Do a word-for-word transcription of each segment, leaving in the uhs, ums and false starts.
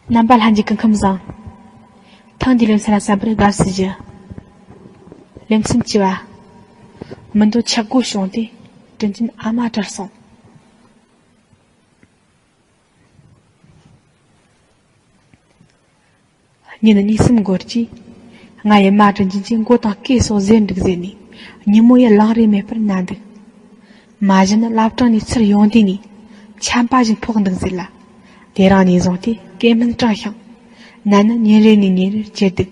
རྣམ་པ་ལྷན་རྒྱས་སྐུ་ཁམས་བཟང་། ཐེངས་འདིའི་ལེ་ཚན་ལ་གསན་པར་དགའ་བསུ་ཞུ། ལེ་ཚན་བཅུ་བ། མི་འདོད་ཆག་སྒོ་བྱུང་སྟེ་དྲིན་ཅན་ཨ་མ་བྲལ་སོང་། ཉིན་གཉིས་གསུམ་འགོར་རྗེས། ང་ཡི་མ་དྲིན་ཅན་གྱིས་མགོ་དང་སྐེ་སོགས་གཟེར་འདུག་ཟེར་ནས་ཉིན་མོ་ཡི་ལངས་རེ་མེད་པར་ན་འདུག། མ་གཞི་ནི་བླ་བྲང་ནས་ཚུར་ཡོང་དུས་ནས་ཆམ་པ་ཞིག་ཕོག་འདུག་ཟེར་ལ། དེ་རིང་ནས་བཟུང་སྟེ་སྐེ་སྨན་དྲངས་ཤིང་། ན་ནི་ཉིན་རེ་ནས་ཉིན་རེར་ཇེ་སྡུག། དག་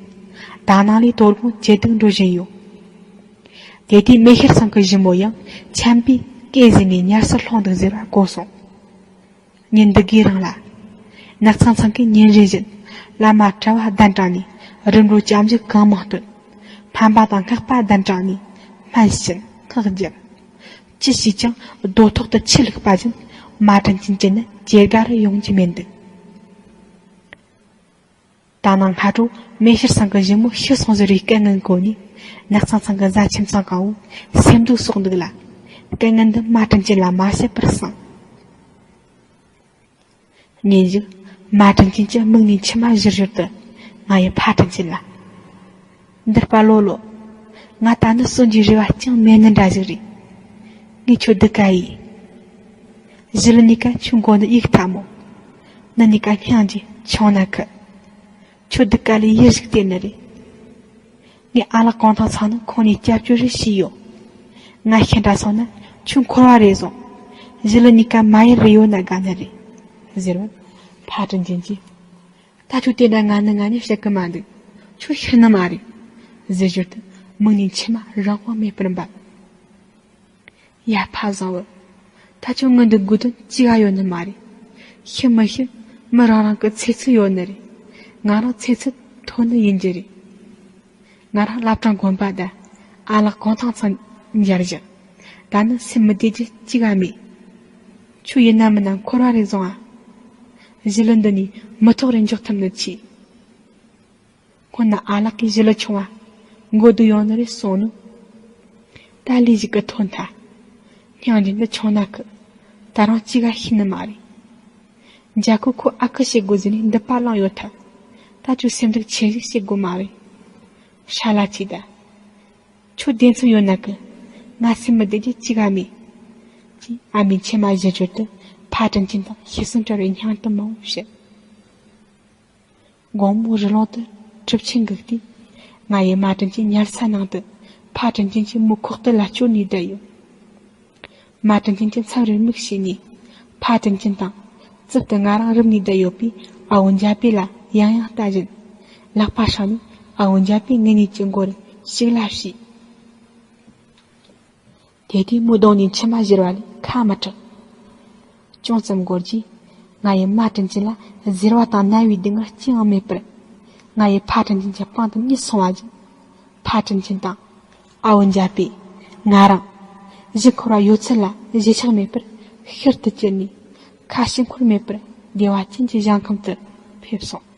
སྣང་ལས་དོ་དགོང་ཇེ་སྡུག་འགྲོ་བཞིན་ཡོད། དེ་དུས་མེ་ཤེལ་ཚང་གི་གཞི་མོ་ཡང་ཆམ་པས་སྐེ་གཟེར་ནས་ཉལ་སར་ལྷུང་འདུག་ཟེར་བ་གོ་སོང་། ཉིན་འདི་གའི་རིང་ལ། ནགས་ཚང་ཚང་གིས་ཉིན་རེ་བཞིན་བླ་མ་གྲྭ་བ་གདན་དྲངས་ནས་རིམ་གྲོ་སྐྱབས་འཇུག་གང་མང་བཏོན། ཕན་པ་དང་སྔགས་པ་གདན་དྲངས་ནས་སྨན་བྱིན་སྔགས་བརྒྱབ། ཅི་བྱས་ཀྱང་རྡོ་ཐོག་ཏུ་ཆུ་བླུགས་པ་བཞིན་མ་དྲིན་ཅན་གྱི་ནད་ཇེ་དགའ་རུ་ཡོང་རྒྱུ་མེད་འདུག། ད་ནངས་སྔ་དྲོ་མེ་ཤེལ་ཚང་གི་གཞི་མོ་ཤི་སོང་ཟེར་བའི་སྐད་ངན་གོ་ནས་ནགས་ཚང་ཚང་གི་བཟའ་ཁྱིམ་ཚང་གང་བོ་སེམས་སྡུག་གསོག་འདུག་ལ། སྐད་ངན་འདི་མ་དྲིན་ཅན་ལ་མ་བཤད་པར་གསང་། ཉིན་ཞིག་མ་དྲིན་ཅན་གྱི་མིག་ནས་མཆི་མ་བཞུར་བཞུར་དུ་ང་ཡི་ཕ་དྲིན་ཅན་ལ། འདིར་པ་ལོ་ལོ། ང་ད་ནི་གསོན་རྒྱུའི་རེ་བ་ཅང་མེད་ནི་འདྲ་ཞིག་རེད། ངས་ཁྱོད་སྡུག་ག་ཡིས། གཞི་ལུ་གཉིས་ཀ་ཁྱོད་མགོ་ནི་གཡུག་ཐལ་མོ། ནི་གཉིས་ཀ་སྙིང་རྗེ་ཆུང་ན་ཁི། ཁྱོད་སྡུག་ག་ལས་ཡིད་ཞིག་བལྟས་ནི་རེད། ངས་ཨ་ལགས་གུང་ཐང་ཚང་ནི་ཁོང་ནས་སྐྱབས་བཅོལ་རེ་ཞུས་ཡོད། ང་ཤི་འདྲ་སོང་ན་ཁྱོད་འཁོར་བ་རེ་བཟུང་། གཞི་ལུ་གཉིས་ཀ་མ་ཡར་རེ་ཡོད་ན་དགའ་ནི་རེད། ཟེར་བར་ཕ་དྲིན་ཅན་གྱིས། ད་ཁྱོད་དེ་འདྲ་ང་ནི་ང་ནས་བཤད་གི་མ་འདུག། ཁྱོད་ཤི་ནི་མ་རེད། ཟེར་ཞོར་དུ་མིག་ནས་མཆི་མ་རང་དབང་མེད་པར་འབབ། ཡ་ཕ་བཟང་བོ། ད་ཁྱོད་ངའི་འདི་དགོས་དོན་ཅི་ག་ཡོད་ནི་མ་རེད། ཤི་མི་ཤི་མི་རང་རང་གི་ཚེ་ཚད་ཡོད་ནི་རེད། ང་རང་ཚེ་ཚད་ཐོན་ནི་ཡིན་རྒྱུ་རེད། ང་རང་བླ་བྲང་དགོན་པ་དང་ཨ་ལགས་གུང་ཐང་ཚང་མཇལ་བཞག། ད་ནི་སེམས་མི་བདེ་རྒྱུ་ཅི་ག་མེད། ཁྱོད་ཡིན་ན་མིན་ན་འཁོར་བ་རེ་བཟུང་ཨ། གཞི་ལུ་འདི་ནས་མི་ཐོག་རེ་འཇོག་ཐུབ་ནི་ཆེ། སྔོན་ན་ཨ་ལགས་ཀྱིས་གཞི་ལུ་ཆུང་བ་མགོ་སྡུག་ཡོང་ནི་རེད་གསུངས་ནོ། ད་ལས་ཞིག་གི་ཐོན་ཐལ། སྙིང་རྗེ་འདི་ཆུང་ན་ཁི། ད་རང་ཅི་ག་ཤེས་ནི་མ་རེད། འཇའ་ཁུ་ཁོ་ཨ་ཁུ་བྱེད་དགོས་ཟེར་ནས་འདི་པ་བླངས་ཡོད་ཐལ། ད་ཁྱོད་སེམས་སྡུག་ཆེ་ཞིག་བྱེད་དགོས་མ་རེད། ཧྲ་ལ་ཅིག་ད། ཁྱོད་བདེན་ཚོད་ཡོད་ན་གི། ང་སེམས་མི་བདེ་རྒྱུ་ཅི་ག་མེད། ཅེས་ཨ་མའི་མཆི་མ་བཞུར་བཞུར་དུ་ཕ་དྲིན་ཅན་དང་ཤི་གསོན་བྲལ་བའི་སྙིང་གཏམ་མང་བོ་བཤད། དགོང་མོ་རི་ལུང་དུ་གྲིབ་ཆེན་འགུགས་དུས། ང་ཡི་མ་དྲིན་ཅན་ཉལ་ས་ནང་དུ་ཕ་དྲིན་ཅན་གྱི་མིག་ཁོག་ཏུ་ལ་བསྐྱོར་ནས་བསྡད་ཡོད། མ་དྲིན་ཅན་གྱི་མཚམས་རེར་མིག་ཕྱེ་ནས་ཕ་དྲིན་ཅན་དང་རྩིབ་ཏུ་ང་རང་རིམ་ནས་བསྡད་ཡོད་པས་ཨ་བོ་འཇའ་པེ་ལ་ཡང་ཡང་ལྟ་བཞིན། ལག་པ་བསྲིངས་ནས་ཨ་བོ་འཇའ་པེ་ངེད་གཉིས་ཀྱི་མགོར་ཞིག་ལ་བྱས། དེ་དུས་མོའི་གདོང་ནས་མཆི་མ་བཞུར་བ་ལས་ཁ་མི་གྲགས། ཅུང་ཙམ་འགོར་རྗེས། ང་ཡི་མ་དྲིན་ཅན་ལ་གཟེར་བ་དང་ན་བའི་སྡུག་བསྔལ་ཅི་ཡང་མེད་པར། ང་ཡི་ཕ་དྲིན་ཅན་གྱི་པང་དུ་གཉིད་སོང་བ་བཞིན། ཕ་དྲིན་ཅན་དང་། ཨ་བོ་འཇའ་པེ། ང་རང་། གཞི་འཁོར་བ་ཡོད་ཚད་ལ་གཞི་ཆགས་མེད་པར་ཤུལ་དུ་གྱུར་ནས། ཁ་ཞེ་འཁོར་མེད་པར་བདེ་བ་ཅན་གྱི་ཞིང་ཁམས་དུ་ཕེབས་སོང་།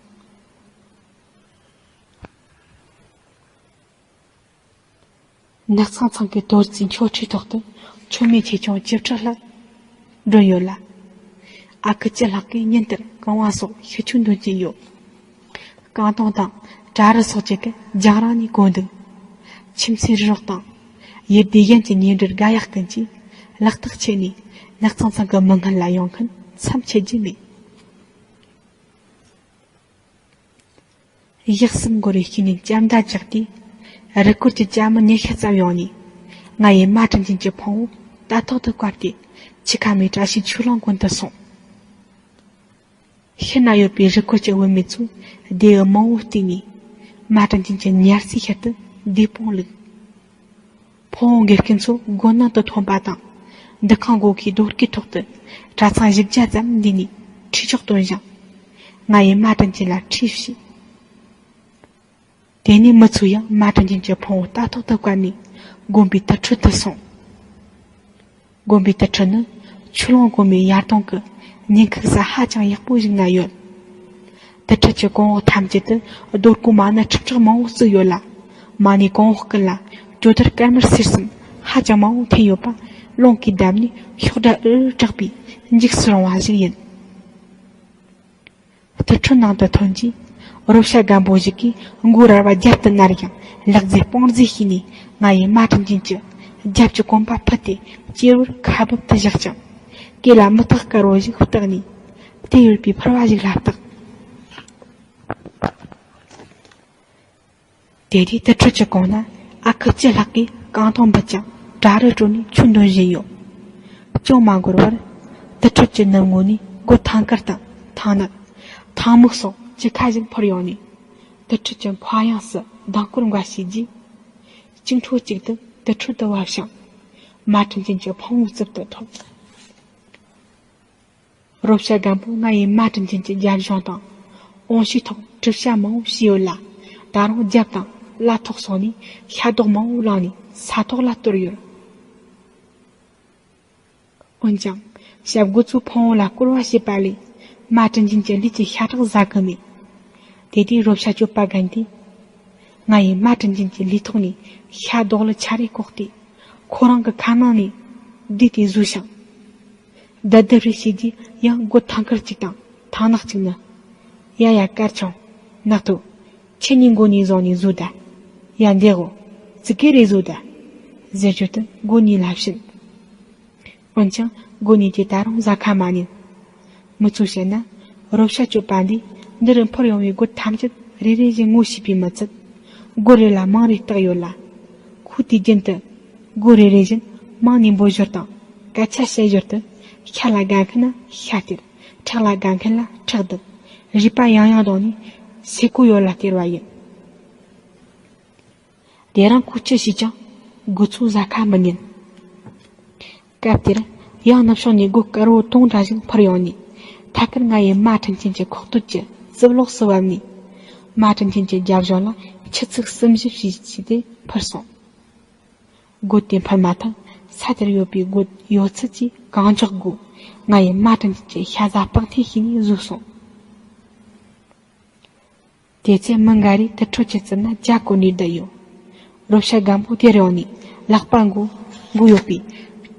ནགས་ཚང་ཚང་གི་རྡོ་རྩིག་མཆོག་ཁྲིའི་ཐོག་ཏུ་མཆོད་མེ་ཆེ་ཆུང་བཅུ་ཕྲག་ལྷག་བསྒྲོན་ཡོད་ལ། ཨ་ཁུ་སྤྱི་ལྷག་གིས་ཉིན་ལྟར་རྐང་བ་སོགས་ཤི་ཆུ་འདོན་གྱིན་ཡོད། རྐང་དོང་དང་གྲ་རུ་སོགས་ཀྱི་གི་རྒྱང་རིང་ནས་གོ་འདུག། ཁྱིམ་མཚེས་རི་རོགས་དང་ཡུལ་སྡེ་གཞན་གྱི་ཉེ་འབྲེལ་དགའ་ཡག་ཀུན་གྱིས་ལག་ཐག་ཆོད་ནས་ནགས་ཚང་ཚང་གི་མི་སྔུན་ལ་ཡོང་མཁན་མཚམས་ཆད་རྒྱུ་མེད། ཞག་གསུམ་འགོར་བའི་དཀྱིལ་ནས་ལྕགས་མདའ་བཅག་དུས། རི་སྐོར་གྱི་ལྕགས་མི་ཉི་ཤུ་ཙམ་ཡོང་ནས། ང་ཡི་མ་དྲིན་ཅན་གྱི་ཕུང་བོ་རྟ་ཐོག་ཏུ་བཀབ་སྟེ་འཆི་ཁ་མའི་བཀྲ་ཤིས་ཆོས་གླིང་དགོན་དུ་སོང་། ཤི་ན་ཡོད་པའི་རི་སྐོར་གྱི་བུད་མེད་ཚོས་སྡེ་བའི་མང་བོ་བརྟེན་ནས། མ་དྲིན་ཅན་གྱི་ཉལ་སའི་ཤུལ་དུ་སྡེ་དཔུང་བླུགས། ཕུང་བོ་འགེབས་མཁན་ཚོ་སྒོ་ནང་དུ་ཐོན་པ་དང་། འདུ་ཁང་སྒོ་ཁའི་རྡོ་སྐས་ཐོག་ཏུ་གྲྭ་ཚང་བཞི་བརྒྱ་ཙམ་འདུས་ནས་ཁྲིད་ཆོག་བཏོན་ཞིང་། ང་ཡི་མ་དྲིན་ཅན་ལ་ཁྲིད་བྱས། དེ་ནས་མི་ཚོས་ཡང་མ་དྲིན་ཅན་གྱི་ཕུང་བོ་རྟ་ཐོག་ཏུ་བཀབ་ནས་དགོན་པའི་དུར་ཁྲོད་དུ་སོང་། དགོན་པའི་དུར་ཁྲོད་ནི་ཆོས་གླིང་དགོན་པའི་ཡར་དོང་གི་ཉེན་ཁུག་ས་ཧ་ཅང་ཡག་པོ་ཞིག་ན་ཡོད། དུར་ཁྲོད་ཀྱི་གོང་འོག་ཐམས་ཅད་དུ་རྡོ་སྐུ་མ་ཎི་ཁྲི་ཕྲག་མང་བོ་བརྩིགས་ཡོད་ལ། མ་ཎིའི་གོང་འོག་ཀུན་ལ་ཇོ་དར་དཀར་དམར་སེར་གསུམ་ཧ་ཅང་མང་བོ་འཐེན་ཡོད་པ། རླུང་གིས་བརྡབས་ནས་ཤོག་སྒྲ་འུར་འུར་གྲགས་པས་འཇིགས་སུ་རུང་བ་ཞིག་ཡིན། དུར་ཁྲོད་ནང་དུ་ཐོན་རྗེས། རོ་བྱ་རྒན་པོ་ཞིག་གིས་མགོའི་རལ་པ་རྒྱབ་ཏུ་ནར་ཡང་ལག་རྫས་དཔུང་རྫས་བྱས་ནས། ང་ཡི་མ་དྲིན་ཅན་གྱི་རྒྱབ་ཀྱི་གོམ་པ་ཕུད་དེ་གཅེར་བུར་ཁ་སྦུབ་ཏུ་བཞག་ཅིང་། སྐེ་ལ་མེ་སྟག་དཀར་བོ་ཞིག་བཏགས་ནས། དེ་ཡོད་པའི་ཕུར་བ་ཞིག་ལ་བཏགས། དེ་དུས་དུར་ཁྲོད་ཀྱི་གོང་ན་ཨ་ཁུ་བཅུ་ལྷག་གིས་རྐང་ཐང་འབུད་ཅིང་དྲ་རུ་བྲོས་ནས་ཆུ་འདོན་བཞིན་ཡོད། ཅུང་མ་འགོར་བར། དུར་ཁྲོད་ཀྱི་ནུབ་ངོས་ནས་རྒོད་ཐང་དཀར་དང་ཐང་ནག། ཐང་སྨུག་སོགས་ཅི་ཁ་ཞིག་འཕུར་ཡོང་ནས། དུར་ཁྲོད་ཀྱི་ཕོ་གཡང་སུ་ལྡིང་སྐོར་འགའ་བྱས་རྗེས། གཅིག་འཕྲོ་གཅིག་ཏུ་དུར་ཁྲོད་དུ་བབས་ཤིང་། མ་དྲིན་ཅན་གྱི་ཕུང་བོའི་རྩིབས་དུ་ཐོགས། རོ་བྱ་རྒན་པོ་ང་ཡི་མ་དྲིན་ཅན་གྱི་རྒྱབ་ལྗོངས་དང་། འོང་ཕྱིའི་ཐོག་གྲུ་བྱ་མང་བོ་བྱས་ཡོད་ལ། ད་རུང་རྒྱབ་དང་བླ་ཐོག་སོགས་ནས་ཤ་རྡོག་མང་བོ་བླངས་ནས་ས་ཐོག་ལ་གཏོར་ཡོད། འོན་ཀྱང་། ཞབས་རྒོད་ཚོས་ཕུང་བོ་ལ་བསྐོར་བ་བྱས་པ་ལས། མ་དྲིན་ཅན་གྱི་ལུས་ཀྱི་ཤ་ཁྲག་ཟ་གི་མེད། དེ་དུས་རོ་བྱ་གྱོད་པ་རྒན་དེས། ང་ཡི་མ་དྲིན་ཅན་གྱི་ལུས་ཐོག་ནས་ཤ་རྡོག་ལ་ཆ་རེ་བཀོག་སྟེ། ཁོ་རང་གི་ཁ་ནང་ནས་བསྡུས་ཏེ་བཟོས་ཤིང་། བརྡབ་བརྡབ་རེ་བྱས་རྗེས་ཡང་རྒོད་ཐང་དཀར་གཅིག་དང་ཐང་ནག་གཅིག་ནི། ཡ་ཡ་དཀར་ཆུང་། ནག་ཐོ། ཁྱེད་གཉིས་མགོ་ནས་བཟུང་ནས་བཟོས་ད། ཡ་འདེགས་འོ། ཙི་གེ་རེ་བཟོས་ད། ཟེར་རྒྱུ་དེ་མགོ་གཉིས་ལ་བྱིན། འོན་ཀྱང་མགོ་གཉིས་ཀྱིས་ད་རུང་ཟ་ཁ་མ་ཉན། མི་ཚོས་བཤད་ན། རོ་བྱ་གྱོད་པ་འདིས་འདི་རུ་འཕུར་ཡོང་བའི་རྒོད་ཐམས་ཅད་རེ་རེ་བཞིན་ངོ་ཤེས་པས་མི་ཚད། རྒོད་རེ་ལ་མིང་རེ་བཏགས་ཡོད་ལ། ཁོས་དུས་རྒྱུན་དུ་རྒོད་རེ་རེ་བཞིན་མིང་ནས་འབོད་སྐྱོར་དང་སྐད་ཆ་བཤད་ཞོར་དུ། ཤ་ལ་དགའ་མཁན་ན་ཤ་སྟེར། ཁྲག་ལ་དགའ་མཁན་ལ་ཁྲག་འདུག། རུས་པ་ཡང་ཡང་བརྡུངས་ནས་སེ་ཀོ་ཡོལ་ལ་སྟེར་བ་ཡིན། དེ་རིང་ཁོས་ཅི་བྱས་ཀྱང་རྒོད་ཚོས་ཟ་ཁ་མི་ཉན། སྐབས་དེར་ཡང་ནུབ་ཕྱོགས་ནས་རྒོད་དཀར་བོ་དུང་འདྲ་ཞིག་འཕུར་ཡོང་ནས། ཐད་ཀར་ང་ཡི་མ་དྲིན་ཅན་གྱི་ཁོག་སྟོད་ཀྱི་རྩིབ་ལོགས་སུ་བབས་ནས། མ་དྲིན་ཅན་གྱི་རྒྱབ་ལྗོངས་ལ་ཆུ་ཚིགས་གསུམ་བཞི་བྱས་བྱས་ཏེ་འཕུར་སོང་། རྒོད་དེ་འཕུར་མ་ཐག་ས་དེར་ཡོད་པའི་རྒོད་ཡོད་ཚད་ཀྱིས་གང་མགྱོགས་སྒོས་ང་ཡི་མ་དྲིན་ཅན་གྱི་ཤ་ཟ་སྤང་ཐང་བྱས་ནས་བཟོས་སོང་། དེ་ཚེ་མི་འགའ་རེས་དུར་ཁྲོད་ཀྱི་རྩིབ་ན་ཇ་བསྐོལ་ནས་བསྡད་ཡོད། རོ་བྱ་རྒན་པོ་དེར་ཡོང་ནས་ལག་པ་མགོ་མགོ་ཡོད་པའི་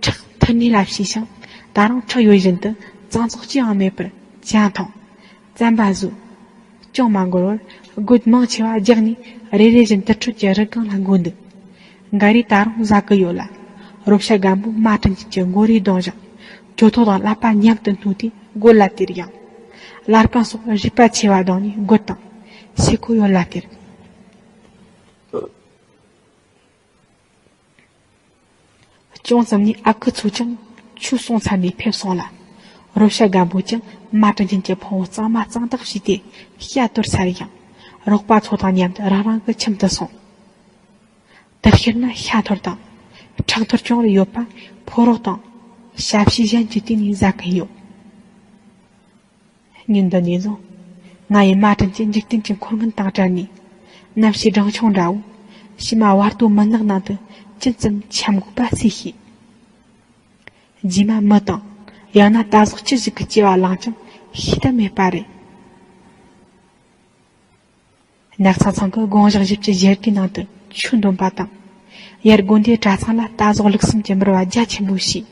ཁྲག་མཐུད་ནས་ལ་བྱས་ཤིང་། ད་རུང་ཁྲག་ཡོད་བཞིན་དུ་གཙང་བཙོག་ཅི་ཡང་མེད་པར་ཇ་འཐུང་། རྩམ་པ་བཟོས། ཅུང་མ་འགོར་བར་རྒོད་མང་ཆེ་བ་རྒྱགས་ནས་རེ་རེ་བཞིན་དུར་ཁྲོད་ཀྱི་རི་སྒང་ལ་འགོས་འདུག། འགའ་རེས་ད་རུང་ཟ་གི་ཡོད་ལ། རོ་བྱ་རྒན་པོས་མ་དྲིན་ཅན་གྱི་མགོ་རིལ་བརྡུངས་ཤིང་། གྱོད་ཐོག་དང་ཀླད་པ་མཉམ་དུ་བསྣུན་ཏེ་རྒོད་ལ་སྟེར་ཡང་། བླ་རྐང་སོགས་རུས་པ་ཆེ་བ་བརྡུངས་ནས་རྒོད་དང་སེ་ཀོ་ཡོལ་ལ་སྟེར། ཅུང་ཙམ་ནས་ཨ་ཁུ་ཚོ་ཀྱང་ཆུ་སོང་ཚར་ནས་ཕེབས་སོང་ལ། རོ་བྱ་རྒན་པོས་ཀྱང་མ་དྲིན་ཅན་གྱི་ཕུང་བོ་གཙང་མ་གཙང་དག་བྱས་ཏེ་ཤ་གཏོར་ཚར་ཡང་། རོགས་པ་ཚོ་དང་མཉམ་དུ་རང་རང་གི་ཁྱིམ་དུ་སོང་། དེར་ཕྱིན་ན་ཤ་འཐོར་དང་ཁྲག་འཐོར་ཅུང་རེ་ཡོད་པ་ཕོ་རོག་དང་ཞབས་ཕྱི་གཞན་གྱིས་དེ་ནས་ཟ་གི་ཡོད། ཉིན་འདི་ནས་བཟུང་ང་ཡི་མ་དྲིན་ཅན་འཇིག་རྟེན་གྱི་འཁོར་མགོན་དང་བྲལ་ནས། གནམ་གཤིས་སྦྲང་ཆུང་འདྲ་བོ། ཕྱི་མ་བར་དོ་མུན་ནག་ནང་དུ་ཅི་ཙམ་འཁྱམ་དགོས་པ་སུས་ཤེས། རྗེས་མ་མི་དང་ཡང་ན་ད་གཟོད་ཅི་ཞིག་གི་སྐྱེ་བ་བླངས་ཀྱང་ཤེས་ཐབས་མེད་པ་རེད། ནགས་ཚང་ཚང་གིས་དགོང་ཞག་བཞི་བཅུ་ཞེ་དགུའི་ནང་དུ་ཆུ་འདོན་པ་དང་། ཡར་དགོན་སྡེའི་གྲྭ་ཚང་ལ་ད་གཟོད་ལུགས་བསམ་གྱི་འབུལ་བ་རྒྱ་ཆེན་པོ་བྱས།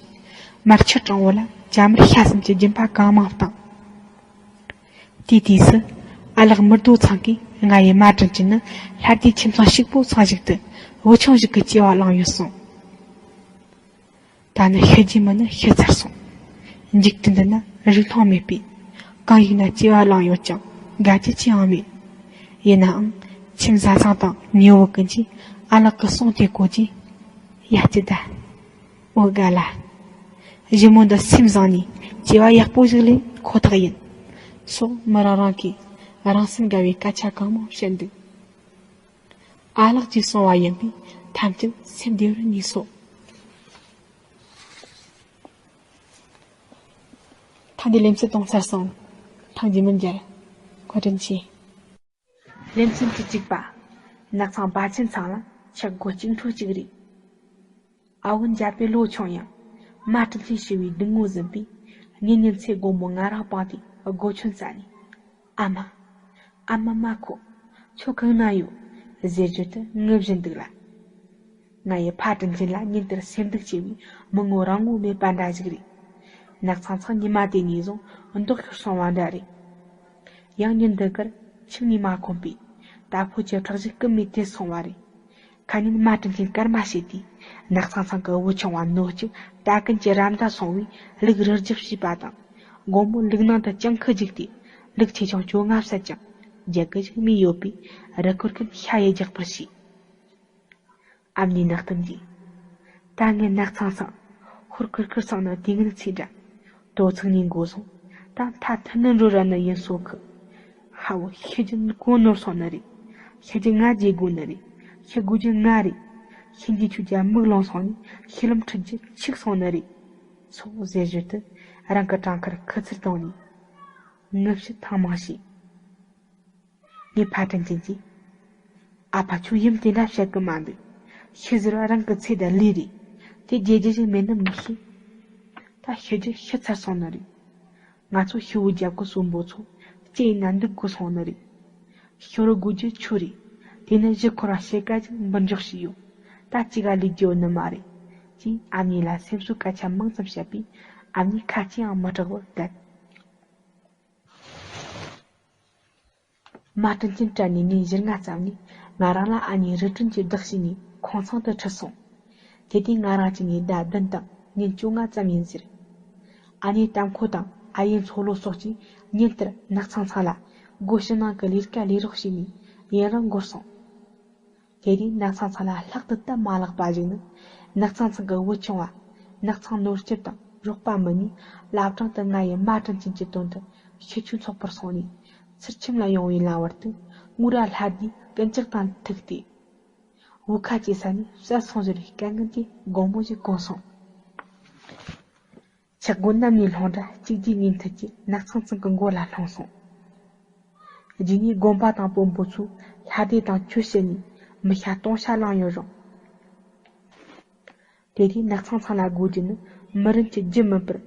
མར་ཆུ་དྲང་བོ་ལ་ཇ་མར་ཤ་གསུམ་གྱི་སྦྱིན་པ་གང་མང་བཏང་། དེའི་དུས་སུ། ཨ་ལགས་མི་རྡོ་ཚང་གིས་ང་ཡི་མ་དྲིན་ཅན་ནི་ལྷ་སྡེའི་ཁྱིམ་ཚང་ཕྱུག་པོ་ཚང་ཞིག་ཏུ་བུ་ཆུང་ཞིག་གི་སྐྱེ་བ་བླངས་ཡོད་གསུངས། ད་ནི་ཤི་རྒྱུའི་མི་ནི་ཤི་ཚར་སོང་། འཇིག་རྟེན་འདི་ན་རིགས་མཐོང་མེད་པས། གང་ཞིག་ན་སྐྱེ་བ་བླངས་ཡོད་ཀྱང་དགའ་རྒྱུ་ཅི་ཡང་མེད། ཡིན་ནའང་ཁྱིམ་བཟའ་ཚང་དང་ཉེ་བོ་ཀུན་གྱིས་ཨ་ལགས་ཀྱི་གསུང་དེ་གོ་རྗེས། ཡ་སྐྱིད་ད། འོ་དགའ་ལ། ཞི་མོ་འདི་སེམས་བཟང་ནས་སྐྱེ་བ་ཡག་པོ་ཞིག་ལེན་ཁོ་ཐག་ཡིན། སོགས་མི་རང་རང་གིས་རང་སེམས་དགའ་བའི་སྐད་ཆ་གང་མང་བཤད་འདུག། ཨ་ལགས་ཀྱིས་གསུང་བ་ཡིན་པས་ཐམས་ཅད་སེམས་བདེ་བར་ངེས་སོ། ཐེངས་འདིའི་ལེ་ཚན་གཏོང་ཚར་སོང་། ཐེངས་རྗེས་མར་མཇལ། བཀའ་དྲིན་ཆེ། ལེ་ཚན་བཅུ་གཅིག་པ། ནགས་ཚང་པ་ཆེན་ཚང་ལ་ཆག་སྒོ་གཅིག་འཕྲོ་གཅིག་རེད། ཨ་བོ་འཇའ་པའི་ལོ་ཆུང་ཡང་། མ་དྲིན་ཆེན་ཞི་བའི་སྡུག་བསྔལ་བཟུང་པས། ངའི་ཉིན་མཚན་དགོང་མོ་ང་རང་སྤངས་ཏེ་སྒོ་ཆུན་བཙལ་ནས། ཨ་མ། ཨ་མ་མ་ཁོ། ཁྱོད་གང་ན་ཡོད། ཟེར་རྒྱུ་དེ་ངུ་བཞིན་འདུག་ལ། ང་ཡི་ཕ་དྲིན་ཅན་ལ་ཉིན་དེར་སེམས་སྡུག་ཆེ་བའི་མི་ངོ་རང་ངོ་མེད་པ་འདྲ་ཞིག་རེད། ནགས་ཚང་ཚང་ཉི་མ་དེ་ནས་བཟུང་མདོག་ཤོར་སོང་བ་འདྲ་རེད། ཡང་ཉིན་འདི་གར་ཆིངས་ནས་མ་ཁོམ་པས། རྟ་ཕོ་གྱི་ཁྲག་གཞུག་རྐུན་མས་དེད་སོང་བ་རེད། ཁ་ཉིན་རྨ་དྲིན་ཅན་སྐར་མ་བྱས་ཏེ། ནགས་ཚང་ཚང་གི་བུ་ཆུང་བ་ནོར་སྐྱིད་རྟ་རྐུན་གྱི་ར་མདའ་སོང་བས་ལུག་རི་རྒྱུག་བྱས་པ་དང་། དགོང་མོ་ལུག་ནང་དུ་སྤྱང་ཁུ་རྒྱུག་སྟེ། ལུག་ཆེ་ཆུང་བཅོ་ལྔ་བསད་ཀྱང་། རྒྱུག་གི་ཞིག་མི་ཡོད་པས། རི་ཁུར་ཀུན་ཤ་ཡི་རྒྱག་པར་བྱས། ཨ་མྱེས་ནག་གཏམ་གྱིས། ད་ངས་ནགས་ཚང་ཚང་། ཧོར་ཁུར་ཁུར་ཚང་ནི་དེ་ངན་ཚིག་འདྲ། དོ་ཚིགས་ནས་འགོ་སོང་། ད་མཐའ་མཐུན་ནི་འགྲོ་ར་ནི་ཡིན་སོ་ཁུ། ཧ་བོ་ཤི་རྒྱུ་གོ་ནོར་སོང་ནི་རེད། ཤི་རྒྱུ་ང་བརྗེད་དགོས་ནི་རེད། ཤི་དགོས་རྒྱུ་ང་རེད། ཤི་འདི་ཆུ་རྒྱ་མིག་ལོང་སོང་ནས་ཤི་ལམ་ཁྲིད་རྒྱུ་འཆུག་སོང་ནི་རེད། སོགས་ཟེར་ཞོར་དུ་རང་གི་བྲང་ཁར་ཁུ་ཚུར་བཏང་ནས་ངུ་བཤད་ཐེངས་མང་བྱས། ངས་ཕ་དྲིན་ཅན་གྱིས། ཨ་ཕ་ཁྱོད་ཡུམ་དེ་འདྲ་བཤད་གི་མ་འདུག་ཤི་ཟེར་བ་རང་གི་ཚེ་དང་ལས་རེད། དེ་བརྗེད་རྒྱུ་ཞིག་མེད་ནི་མི་ཤེས། ད་ཤི་རྒྱུ་ཤི་ཚར་སོང་ནི་རེད། ང་ཚོ་ཤི་བོ་རྒྱབ་གི་གསོན་པོ་ཚོ་སྐྱེ་ཡིན་ན་འདུག་གི་སོང་ནི་རེད། ཤོར་དགོས་རྒྱུ་ཁྱོད་རེད། དེ་ནི་གཞི་འཁོར་བ་ཕྱེད་ཀ་ཅིག་འབུར་འཇོག་བྱས་ཡོད། ད་གཅིག་ག་ལས་རྒྱུ་ནི་མ་རེད། ཅེས་ཨ་མྱེས་ལ་སེམས་གསོའི་སྐད་ཆ་མང་ཙམ་བཤད་པས་ཨ་མྱེས་ཁ་ཅིག་ཡང་མི་གྲག་པར་བསྡད། རྨ་དྲིན་ཅན་དྲན་ནས་ཉིན་བཞི་ལྔ་ཙམ་ནས་ང་རང་ལ་ཨ་མྱེས་རི་ཀྲུང་གིས་བདག་བྱས་ནས་ཁོང་ཚང་དུ་ཁྲིད་སོང་། དེ་དུས་ང་རང་གཅིག་ནས་ཟླ་བདུན་དང་ཉིན་བཅོ་ལྔ་ཙམ་ཡིན་ཟེར། ཨ་མྱེས་དམ་ཁོ་དང་ཨ་ཡེ་མཚོ་ལོ་སོགས་ཀྱིས་ཉིན་ལྟར་ནགས་ཚང་ཚང་ལ་སྒོ་ཕྱི་ནང་གི་ལས་ཀ་ལས་རོགས་བྱས་ནས་ཡུན་རིང་འགོར་སོང་། དེ་དུས་ནགས་ཚང་ཚང་ལ་ལྷག་ཏུ་སྟབས་མ་ལེགས་པ་ཞིག་ནི། ནགས་ཚང་ཚང་གི་བུ་ཆུང་བ་ནགས་ཚང་ནོར་སྐྱིད་དང་རོགས་པ་མི་གཉིས་བླ་བྲང་དུ་ང་ཡི་རྨ་དྲིན་ཅན་གྱི་དོན་དུ་ཤི་ཆོས་འཚོགས་པར་སོང་ནས། ཚུར་ཁྱིམ་ལ་ཡོང་བའི་ལམ་བར་དུ་ངུ་ར་ལྷ་སྡེའི་རྐུན་ཇག་དང་ཐུག་སྟེ། བོད་ཁ་ཆེ་ས་ནས་བསད་སོང་ཟེར་བའི་སྐད་ངན་གྱིས་དགོང་མོ་ཞིག་གོན་སོང་། ཆག་སྒོ་གནམ་ནས་ལྷུང་འདྲ་གཅིག་རྗེས་གཉིས་མཐུད་ཀྱིས་ནགས་ཚང་ཚང་གི་མགོ་ལ་ལྷུང་སོང་། རྗེས་ནས་དགོན་པ་དང་དཔོན་པོ་ཚོས་ལྷ་སྡེ་དང་ཆོས་བཤད་ནས་མི་ཤ་སྟོང་ཤ་བླངས་ཡོད་རུང་། དེ་དུས་ནགས་ཚང་ཚང་ལ་དགོས་རྒྱུ་ནི་མི་རིན་གྱི་རྒྱུ་མིན་པར།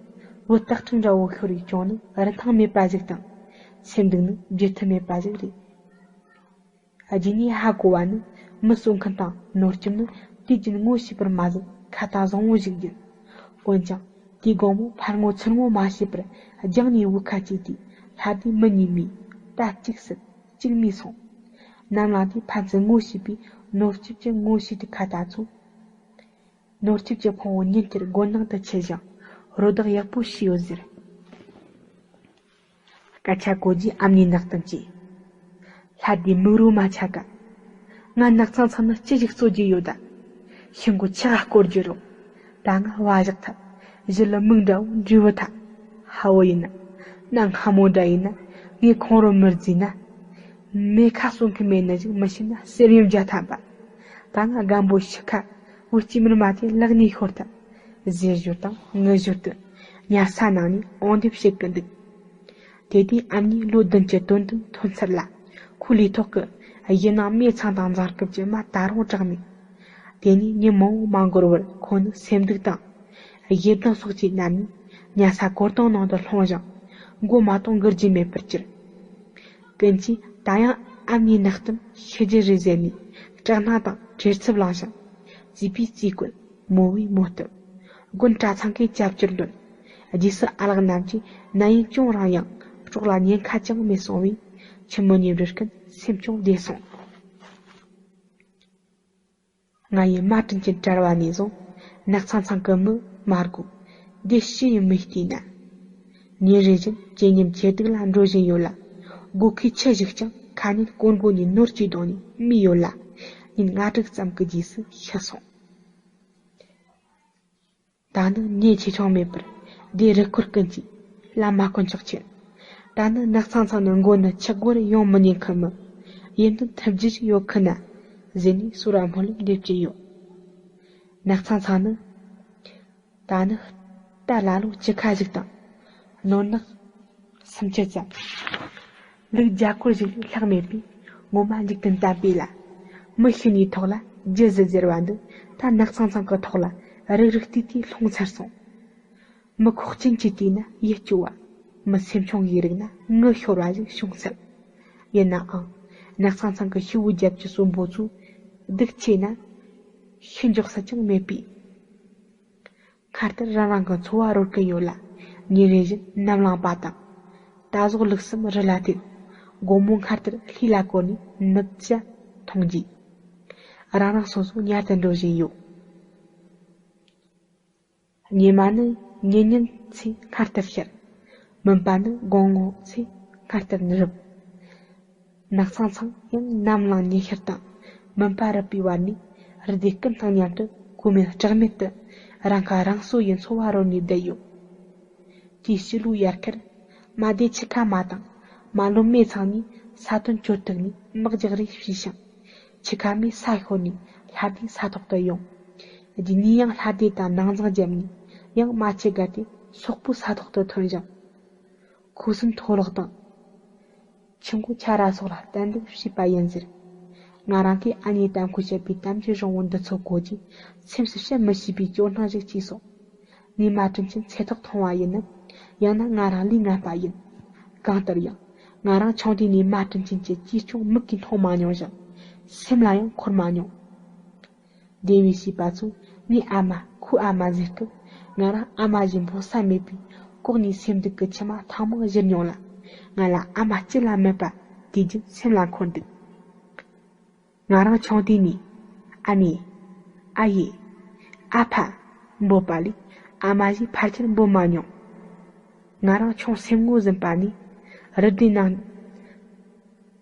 བུ་སྟག་ཕྲེང་འདྲ་བོ་ཤོར་བའི་གྱོང་ནི་རིན་ཐང་མེད་པ་ཞིག་དང་། སེམས་སྡུག་ནི་བརྗེད་ཐབས་མེད་པ་ཞིག་རེད། རྗེས་ནས་ཧ་གོ་བ་ནི་མི་གསོད་མཁན་དང་ནོར་སྐྱོན་ནི་དུས་རྒྱུན་ངོ་ཤེས་པར་མ་ཟད་ཁ་ཏ་བཟང་བོ་ཞིག་ཡིན། འོན་ཀྱང་དེའི་དགོང་མོ་ཕར་ངོ་ཚུར་ངོ་མ་ཤེས་པར་རྒྱང་ནས་བོད་ཁ་བཅད་དེ་ལྷ་སྡེའི་མི་གཉིས་མིས་རྟ་གཅིག་བསད་གཅིག་རྨས་སོང་། ནམ་ལངས་དུས་ཕན་ཚུན་ངོ་ཤེས་པའི་ནོར་སྐྱོན་གྱི་ངོ་ཤེས་དུ་ཁ་ཏ་ཚོ། ནོར་སྐྱིད་ཀྱི་ཕུང་བོ་ཉིན་དེར་སྒོ་ནང་དུ་ཁྱེར་ཞིང་རོ་བདག་ཡག་པོ་བྱས་ཡོད་ཟེར། སྐད་ཆ་གོ་རྗེས་ཨ་མྱེས་ནག་གཏམ་གྱིས། ལྷ་སྡེ་མིག་རོ་མ་ཆག་ག་ང་ནགས་ཚང་ཚང་ནི་ཅི་ཞིག་རྩོད་རྒྱུ་ཡོད་ད། ཤི་མགོ་ཆག་ག་བསྐོར་རྒྱུ་རུང་། ད་ང་བ་བཞག་ཐལ། གཞི་ལ་མིག་འདྲ་བོ་འབྲས་བུ་ཐལ། ཧ་བོ་ཡིན་ན། གནའ་སྔ་མོ་འདྲ་ཡིན་ན། ངས་ཁོང་རུ་མི་རྫི་ན། མེ་ཁ་གསོ་མཁན་མེད་ན་ཞིག་མི་ཤེས་ན་གསེར་ཡོན་བརྒྱ་ཐམ་པ། ད་ང་རྒན་པོ་ཤི་ཁ། བུ་སྐྱེས་མར་མ་དེ་ལག་ནས་ཤོར་ཐལ། ཟེར་ཞོར་དང་ངུ་ཞོར་དུ་ཉལ་ས་ནང་ནས་འོང་འདེབས་བྱེད་ཀྱི་འདུག་དེ་དུས་ཨ་མྱེས་ལོ་བདུན་གྱི་དོན་དུ་ཐོན་ཚར་ལ། ཁོའི་ལུས་ཐོག་གི་གཞི་ནང་མེ་ཚང་དང་འཛིང་རྐུབ་ཀྱི་རྨ་ད་རུང་དྲག་མེད། དེ་ནས་ཉིན་མང་བོ་མ་འགོར་བར་ཁོ་ནི་སེམས་སྡུག་དང་། ཞེ་སྡང་སོགས་ཀྱིས་མནར་ནས་ཉལ་ས་གོར་ཐང་ནང་དུ་ལྷུང་ཞིང་མགོ་མ་གཏོགས་འགུལ་རྒྱུ་མེད་པར་གྱུར། ཀུན་གྱིས་ད་ཡང་ཨ་མྱེས་ནག་གཏམ་ཤི་རྒྱུ་རེད་ཟེར་ནས་སྐྲག་སྣང་དང་བྲེལ་འཚུབ་ལངས་ཤིང་། རྩིས་པས་རྩིས་བཀོད། མོ་བས་མོ་བཏབ། དགོན་གྲྭ་ཚང་གིས་སྐྱབས་བཅོལ་འདོན། རྗེས་སུ་ཨ་ལགས་རྣམས་ཀྱིས་ནད་ཡུན་ཅུང་རིང་ཡང་སྲོག་ལ་ཉེན་ཁ་ཅང་མེད་སོང་བས་ཁྱིམ་མི་གཉིས་འབྲེལ་ཀུན་སེམས་ཅུང་བདེ་སོང་། ང་ཡི་རྨ་དྲིན་ཅན་བྲལ་བ་ནས་བཟུང་ནགས་ཚང་ཚང་གི་མི་མ་དགོས། བདེ་སྐྱིད་ཡི་མིག་བལྟས་ན། ཉིན་རེ་བཞིན་ཇེ་སྙོམས་ཇེ་སྡུག་ལ་འགྲོ་བཞིན་ཡོད་ལ། སྒོ་ཁའི་ཆུ་ཞིག་ཀྱང་ཁ་ཉིན་དཀོན་མགོ་ནས་ནོར་གྱིས་བརྡུངས་ནས་རྨས་ཡོད་ལ། ཉིན་ལྔ་དྲུག་ཙམ་གྱི་རྗེས་སུ་ཤི་སོང་། ད་ནི་ཉེ་ཆེ་ཆུང་མེད་པར་སྡེ་རུ་སྐོར་ཀུན་གྱིས་བླ་མ་དཀོན་མཆོག་མཁྱེན། ད་ནི་ནགས་ཚང་ཚང་ནི་མགོ་ནི་ཆུ་སྒོར་ཡོང་མི་ཉན་ཁི་མི། ཡིན་དོན་ཐུབ་རྒྱུ་ཞིག་ཡོད་ཁི་ན། ཟེར་ནས་ཟོར་བ་སྨོན་ལམ་འདེབས་ཀྱི་ཡོད། ནགས་ཚང་ཚང་ནི། ད་ནི་རྟ་ལ་ལོ་བཅུ་ཁ་ཞིག་དང་། ནོར་ནག་སུམ་ཅུ་ཙམ། ལུག་བརྒྱ་སྐོར་ཞིག་ལས་ལྷག་མེད་པས་ངོ་མ་འཇིག་རྟེན་བསྟན་པས་ལ། མི་ཤི་ནིའི་ཐོག་ལ་རྒྱུ་ཟེར་ཟེར་བ་འདི་ད་ནགས་ཚང་ཚང་གི་ཐོག་ལ་རིག་རིག་ལྟོས་ལྟོས་ལྷུང་ཚར་སོང་། མི་ཁོག་ཅན་གྱིས་བལྟས་ན་ཡིད་སྐྱོ་བ། མི་སེམས་ཆུང་གིས་རིག་ན་ངུ་ཤོར་བ་ཞིག་བྱུང་སྲིད། ཡིན་ནའང་། ནགས་ཚང་ཚང་གི་ཤི་བོའི་རྒྱབ་ཀྱི་གསོན་པོ་ཚོས་སྡུག་ཆེ་ན། ཤི་འཇོག་ས་ཅང་མེད་པས། ཁ་ལྟར་རང་རང་གི་འཚོ་བ་རོལ་གི་ཡོད་ལ། ཉིན་རེ་བཞིན་ནམ་ལངས་པ་དང་། ད་གཟོད་ལུག་གསུམ་རི་ལ་དེད། དགོང་མོ་སྔར་ལྟར་ལྷས་ལ་བསྐོར་ནས་ནུབ་ཅ་འཐུང་རྗེས། རང་རང་སོ་སོ་ཉལ་དུ་འགྲོ་བཞིན་ཡོད། ཉི་མ་ནི་ཉིན་ཉིན་ཚེ་སྔར་ལྟར་ཤར། མུན་པ་ནི་དགོང་དགོང་ཚེ་སྔར་ལྟར་རུབ། ནགས་ཚང་ཚང་ཡང་ནམ་ལངས་ཉི་ཤར་དང་མུན་པ་རུབ་པའི་བར་ནས། རི་སྡེ་ཀུན་དང་མཉམ་དུ་གོ་མེད་སྐྲག་མེད་དུ་རང་ཁ་རང་གསོ་ཡི་འཚོ་བ་རོལ་ནས་བསྡད་ཡོད། དེའི་ཕྱི་ལོའི་དབྱར་ཁར། མ་སྡེ་ཆུ་ཁ་མ་དང་མ་ལོན་མེ་ཚང་ནས་ས་དོན་གྱོད་ཐུག་ནས་དམག་རྒྱག་རེས་བྱས་ཤིང་། ཆུ་ཁ་མས་ས་ཤོར་ནས་ལྷ་སྡེ་ས་ཐོག་ཏུ་ཡོང་། དེ་ནས་ཡང་ལྷ་སྡེ་དང་ནང་འཛིང་བརྒྱབ་ནས་ཡང་མ་ཆུ་བརྒལ་ཏེ་སོག་པོའི་ས་ཐོག་ཏུ་ཐོན་ཞིང་། ཁུ་སིམ་མཐོ་སློག་དང་། ཆུ་མགོ་ཆ་ར་སོགས་ལ་གཏན་འབེབས་བྱས་པ་ཡིན་ཟེར། ང་རང་གིས་ཨ་ནེའི་གཏམ་ཁུལ་བཤད་པའི་གཏམ་རྒྱུད་རིང་བོ་འདི་ཚོ་གོ་རྗེས་སེམས་སུ་བཤད་མི་ཤེས་པའི་སྐྱོ་སྣང་ཞིག་སྐྱེས་སོང་། ངས་མ་དྲིན་ཆེན་ཚེ་ཐོག་མཐོང་བ་ཡིན་ནམ། ཡང་ན་ང་རང་ལས་ངན་པ་ཡིན། གང་ལྟར་ཡང་ང་རང་ཆུང་དུས་ནས་མ་དྲིན་ཆེན་གྱི་ཅི་བྱུང་མིག་གིས་མཐོང་མ་མྱོང་ཞིང་། སེམས་ལ་ཡང་འཁོར་མ་མྱོང་། སྡེ་བའི་བྱིས་པ་ཚོས་ངའི་ཨ་མ་ཁོའི་ཨ་མ་ཟེར་སྐབས། ང་རང་ཨ་མ་ཞེས་འབོད་ས་མེད་པས་ལྐོག་ནས་སེམས་སྡུག་གི་མཆི་མ་ཐེངས་མང་བཞུར་མྱོང་ལ། ང་ལ་ཨ་མ་ཅི་ལ་མེད་པ་དེ་རྒྱུན་སེམས་ལ་འཁོར་འདུག་ང་རང་ཆུང་དུས་ནས་ཨ་མྱེས། ཨ་ཡེ། ཨ་ཕ། འབོད་པ་ལས་ཨ་མ་ཞེས་ཕལ་ཆེར་འབོད་མ་མྱོང་། ང་རང་ཆུང་སེམས་ངོ་ཟིན་པ་ནས་རི་སྡེ་ནང་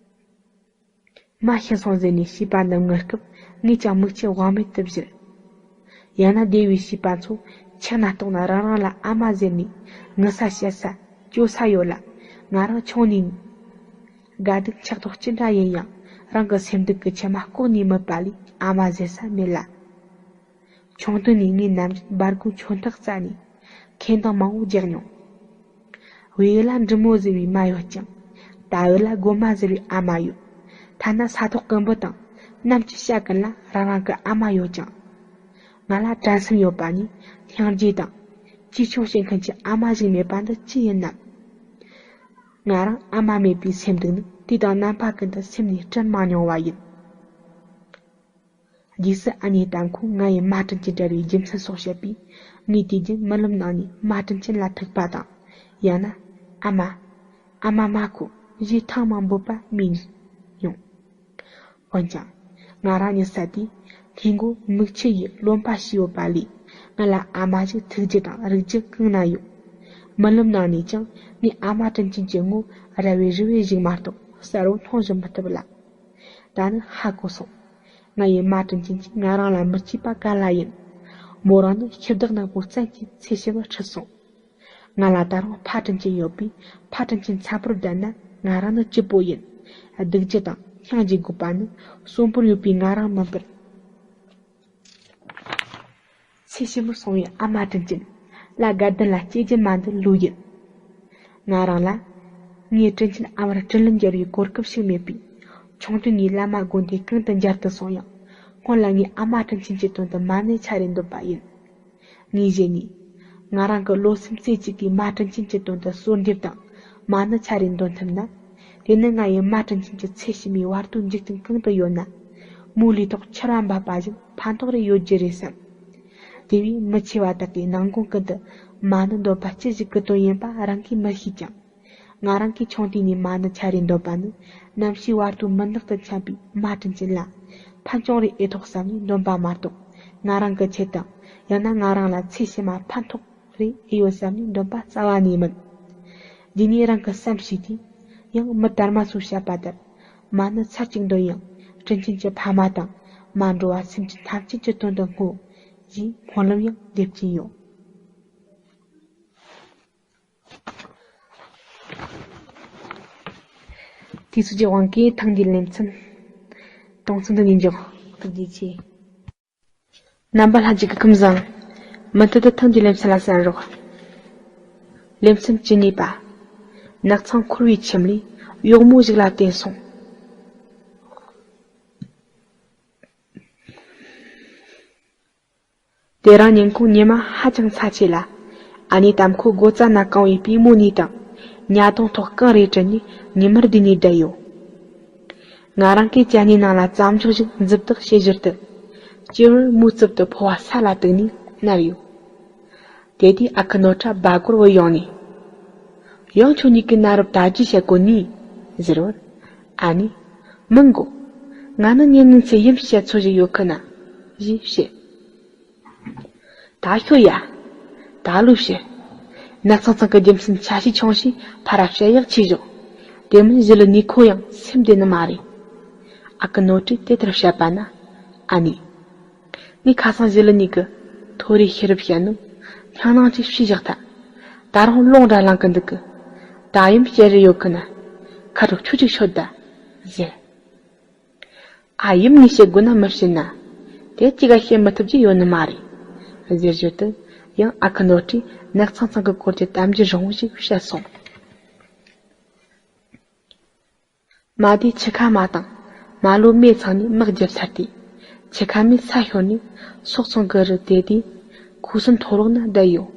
མ་ཤི་སོང་ཟེར་ནས་བྱིས་པ་རྣམས་ངུ་སྐབས་ངས་ཀྱང་མིག་ཆུ་དབང་མེད་དུ་བཞུར། ཡང་ན་སྡེ་བའི་བྱིས་པ་ཚོ་ཆག་ན་ལྟོགས་ན་རང་རང་ལ་ཨ་མ་ཟེར་ནས་ངུ་ས་བཤད་ས་སྐྱོ་ས་ཡོད་ལ། ང་རང་ཆུང་ནས་དགའ་སྡུག་ཆགས་ཐོག་ཅི་འདྲ་ཡིན་ཡང་རང་གི་སེམས་སྡུག་གི་མཆི་མ་ལྐོག་ནས་མིད་པ་ལས་ཨ་མ་ཟེར་ས་མེད་ལ། ཆུང་དུས་ནས་ངས་ནམ་རྒྱུན་སྦར་སྒོའི་མཆོད་ཐག་རྩ་ནས་ཁེ་འདང་མང་བོ་རྒྱག་མྱོང་། བེའུ་ལ་འབྲི་མོ་ཟེར་བའི་མ་ཡོད་ཅིང་། རྟ་བེའུ་ལ་རྒོད་མ་ཟེར་བའི་ཨ་མ་ཡོད། ཐ་ན་ས་ཐོག་གི་འབུ་དང་གནམ་གྱི་བྱ་ཀུན་ལ་རང་རང་གི་ཨ་མ་ཡོད་ཅིང་། ང་ལ་དྲན་སེམས་ཡོད་པ་ནས་སྙིང་རྗེ་དང་ཅིའུ་ཆུང་བྱེད་མཁན་གྱི་ཨ་མ་ཞིག་མེད་པ་འདི་ཅི་ཡིན་ནམ། ང་རང་ཨ་མ་མེད་པའི་སེམས་སྡུག་ནི་དུས་དང་རྣམ་པ་ཀུན་ཏུ་སེམས་ནས་དྲན་མ་མྱོང་བ་ཡིན། རྗེས་སུ་ཨ་ནེའི་གཏམ་ཁོས་ང་ཡི་མ་དྲིན་ཆེན་བྲལ་བའི་རྒྱུ་མཚན་སོགས་བཤད་པས། ངས་དུས་རྒྱུན་རྨི་ལམ་ནང་ནས་མ་དྲིན་ཆེན་ལ་ཐུག་པ་དང་། ཡང་ན། ཨ་མ། ཨ་མ་མ་ཁོ་ཞེས་ཐེངས་མང་འབོད་པ་སྨྲས་མྱོང་། འོན་ཀྱང་། ང་རང་ཉལ་ས་དེའི་སྔས་མགོ་མིག་ཆུ་ཡིས་རློན་པ་བྱས་ཡོད་པ་ལས། ང་ལ་ཨ་མ་ཞིག་ཐུག་རྒྱུ་དང་རིག་རྒྱུ་གང་ན་ཡོད། རྨི་ལམ་ནང་ནས་ཀྱང་ངས་ཨ་མ་དྲིན་ཆེན་གྱི་ངོ་ར་བའི་རི་བོའི་གཞུག་མ་གཏོགས་གསལ་བོ་མཐོང་ཞིག་མི་ཐུབ་ལ། ད་ནི་ཧ་གོ་སོང་། ང་ཡི་མ་དྲིན་ཆེན་གྱིས་ང་རང་ལ་མི་སྐྱིད་པ་ག་ལ་ཡིན། མོ་རང་ནི་ཁྱི་བདག་ནག་པོ་བཙན་གྱིས་ཚེ་ཕྱི་མར་ཁྲིད་སོང་། ང་ལ་ད་རུང་ཕ་དྲིན་ཆེན་ཡོད་པས་ཕ་དྲིན་ཆེན་མཚན་པོར་བསྡད་ན་ང་རང་ནི་སྐྱིད་པོ་ཡིན། སྡུག་རྒྱུ་དང་སྙིང་རྗེ་དགོས་པ་ནི་གསོན་པོར་ཡོད་པའི་ང་རང་མིན་པར། ཚེ་ཕྱི་མར་སོང་བའི་ཨ་མ་དྲིན་ཆེན་ལ་དགའ་ལྡན་ལ་སྐྱེ་རྒྱུ་མ་འདོད་ལོས་ཡིན། ང་རང་ལ། ངའི་དྲིན་ཆེན་ཨ་མར་དྲིན་ལན་འཇལ་བའི་གོ་སྐབས་ཤིག་མེད་པས། ཆུང་དུས་ནས་བླ་མ་དགོན་སྡེ་གང་དུ་མཇལ་དུ་སོང་ཡང་། སྔོན་ལ་ངས་ཨ་མ་དྲིན་ཆེན་གྱི་དོན་དུ་མ་ཎི་ཆ་རེ་འདོན་པ་ཡིན། ངས་བཞེས་ནས། ང་རང་གི་བློ་སེམས་རྩེ་གཅིག་གིས་མ་དྲིན་ཆེན་གྱི་དོན་དུ་གསོལ་འདེབས་དང་མ་ཎི་ཆ་རེ་འདོན་ཐུབ་ན། དེ་ནི་ང་ཡི་མ་དྲིན་ཆེན་གྱི་ཚེ་ཕྱི་མའི་བར་དོའི་འཇིག་རྟེན་གང་དུ་ཡོད་ན། མོའི་ལུས་ཐོག་ཆར་བ་འབབ་པ་བཞིན་ཕན་ཐོགས་རེ་ཡོད་རྒྱུ་རེད་བསམ། དེ་བས་མི་ཆེ་བ་དག་གིས་ནང་དགོན་ཀུན་ཏུ་མ་ཎི་འདོན་པ་ཅི་ཞིག་གི་དོན་ཡིན་པ་རང་གིས་མི་ཤེས་ཀྱང་། ང་རང་གིས་ཆུང་དུས་ནས་མ་ཎི་ཆ་རེ་འདོན་པ་ནི་ནམ་ཞིག་བར་དོའི་མུན་ནག་ཏུ་འཁྱམས་པའི་མ་དྲིན་ཅན་ལ་ཕན་ཅུང་རེ་ཨེ་ཐོགས་བསམ་ནས་འདོན་པ་མ་གཏོགས། ང་རང་གི་ཆེད་དང་ཡང་ན་ང་རང་ལ་ཚེ་ཕྱི་མ་ཕན་ཐོགས་རེ་ཨེ་ཡོད་བསམ་ནས་འདོན་པ་རྩ་བ་ནས་མིན། འདི་ནས་རང་གི་བསམ་ཤེས་དུས་ཡང་མི་དར་མ་ཚོས་བཤད་པ་ལྟར། མ་ཎི་ཚར་གཅིག་འདོན་ཡང་དྲིན་ཅན་གྱི་ཕ་མ་དང་མ་འགྲོ་བ་སེམས་ཅན་ཐམས་ཅད་ཀྱི་དོན་དུ་བསྔོ། ཞེས་སྨོན་ལམ་ཡང་འདེབས་ཀྱིན་ཡོད། དུས་ཚོད་ཀྱི་དབང་གིས་ཐེངས་འདིའི་ལེ་ཚན་གྲངས་ཚད་འདི་ནས་འཇོག། ཐུགས་རྗེ་ཆེ། རྣམ་པ་ལྷན་རྒྱས་ཀྱི་ཁམས་བཟང་། མུ་མཐུད་དུ་ཐེངས་འདིའི་ལེ་ཚན་ལ་གསན་རོགས། ལེ་ཚན་བཅུ་གཉིས་པ། ནགས་ཚང་འཁོར་བའི་ཁྱིམ་ལས་གཡོག་མོ་ཞིག་ལ་བརྟེན་སོང་། དེ་རིང་ཉིན་གུང་ཉི་མ་ཧ་ཅང་ཚ་ཆེ་ལ། ཨ་ནེ་དམ་ཁོ་སྒོ་རྩ་ན་གང་བའི་པུས་མོ་ནས་དང་ཉ་དོང་ཐོག་རྐང་རེ་དྲུད་ནས་ཉི་མར་བསྡུས་ནས་བསྡད་ཡོད། ང་རང་གིས་ཅ་ནེ་ནང་ལ་རྩྭ་འཇོག་ཞིག་མཛུབ་ཐག་བྱེད་ཞོར་དུ། སྐྱེ་བོར་མོའི་རྩིབ་ཏུ་ཕོ་བ་ས་ལ་གཏུགས་ནས་མནར་ཡོད། དེ་དུས་ཨ་ཁུ་ནོར་ཁྲ་སྦ་སྒོར་བུད་ཡོང་ནས། ཡང་ཁྱོད་གཉིས་ཀྱི་མནའ་རབས་དྲ་རྒྱའི་བཤད་གོ་ནི། ཟེར་བར། ཨ་ནི། མི་འགོ། ང་ནི་ཉེ་གནས་ཚེ་ཡུམ་བཤད་ཚོད་ཅིག་ཡོད་ཁི་ན། ཞེས་བཤད། ད་ཤོད་ཡ། ད་ལོས་བཤད། ནག་ཚང་ཚང་གི་རྒྱུ་མཚན་ཆ་ཤས་ཆུང་ཞིག་ཕར་ར་བཤད་ཡག་ཆེ་ཞོག་དེ་མིན་ཞི་ལི་ནི་ཁོ་ཡང་སེམས་བདེ་ནི་མ་རེད། ཨ་ཁུ་ནོར་བཀྲས་དེ་ལྟར་བཤད་པ་ན། ཨ་ནི། ངས་ཁ་སང་ཞི་ལི་ནི་གི་ཐོ་རེ་ཤེས་རབ་བཤད་ནོ། སྙིང་ནང་ཅིག་ཤི་བཞག་ཐལ། ད་རུང་ལོང་འདྲ་ལངས་གི་འདུག་གི་ད་ཡུམ་བཤད་རེ་ཡོད་གི་ན། ཁ་དྲོ་ཁྱོད་ཅིག་ཤོད་ད། ཟེར། ཨ་ཡུམ་ངས་བཤད་དགོས་ན་མི་བཤད་ན། དེ་གཅིག་ག་བཤད་མི་ཐུབ་རྒྱུ་ཡོད་ནི་མ་རེད། ཟེར་བཞིན་དུ་ཡང་ཨ་ཁུ་ནོར་བཀྲས་ནག་ཚང་ཚང་གི་སྐོར་གྱི་གཏམ་རྒྱུད་རིང་བོ་ཞིག་བཤད་སོང་། མ་དེ་ཆུ་ཁ་མ་དང་མ་ལོ་མེ་ཚང་ནས་དམག་བརྒྱབ་ཚར་ཏེ། ཆུ་ཁ་མའི་ས་ཤོར་ནས་སོག་ཚང་གི་རུ་དེ་དེ་ཁུ་སིམ་མཐོ་ལོག་ན་བསྡད་ཡོད།